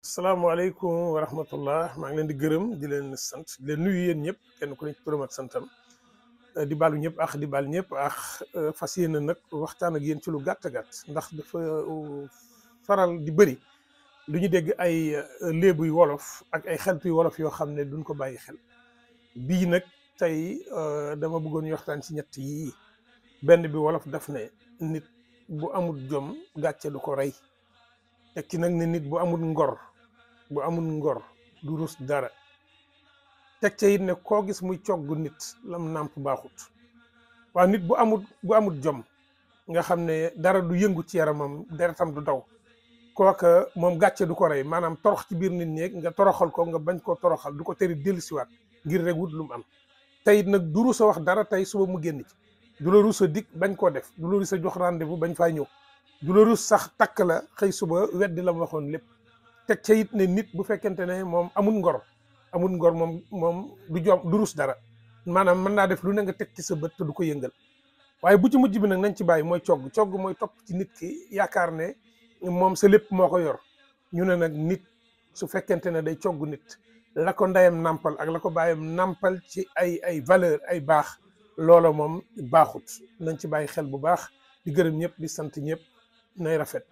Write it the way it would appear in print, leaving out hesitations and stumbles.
salaamaaleykum wa rahmatullah maa ngi leen di gërëm di leen sant di leen nuyu yéen ñëpp kenn ku ne ci turam ak santam di baalu ñëpp ak di baal ñëpp ak fas yéene nag waxtaan ak yéen ci lu gàtt gàtt ndax dafa faral di bëri lu ñu dégg ay léebuy wolof ak ay xeltuy wolof yoo xam ne duñ ko bàyyi xel bii nag tey dama bëggoon ñu waxtaan ci ñett yii. benn bi wolof daf ne nit bu amul jom gàcce du ko rey teg ci nag ne nit bu amul ngor du rus dara teg ca it ne koo gis muy cogg nit lam nàmp baaxut. waaw nit bu amul jom nga xam ne dara du yëngu ci yaramam deretam du daw kooka moom gàcce du ko rey, maanaam torox ci biir nit ñeeg nga toroxal ko nga bañ koo toroxal du ko teri dellusiwaat ngir rek wut lu mu am. tey nag du rus a wax dara tey suba mu génn ci, du la rus a dikk bañ koo def, du la rus a jox rendez-vous bañ faa ñëw, du la rus sax takk la xëy suba weddi la mu waxoon lépp. teg ca it ne nit bu fekkente ne moom amul ngor moom du rus dara, maanaam mën naa def lu ne nga teg ci sa bët te du ko yëngal. waaye bu ci mujj bi nag nañ ci bàyyi mooy cogg mooy topp ci nit ki yaakaar ne moom sa lépp moo ko yor. ñu ne nag nit su fekkente ne day cogg nit la ko ndeyam nàmpal ak la ko bàyyam nàmpal ci ay valeur ay baax, loola moom baaxut. nañ ci bàyyi xel bu baax, di gërëm ñëpp di sant ñëpp, nay rafet.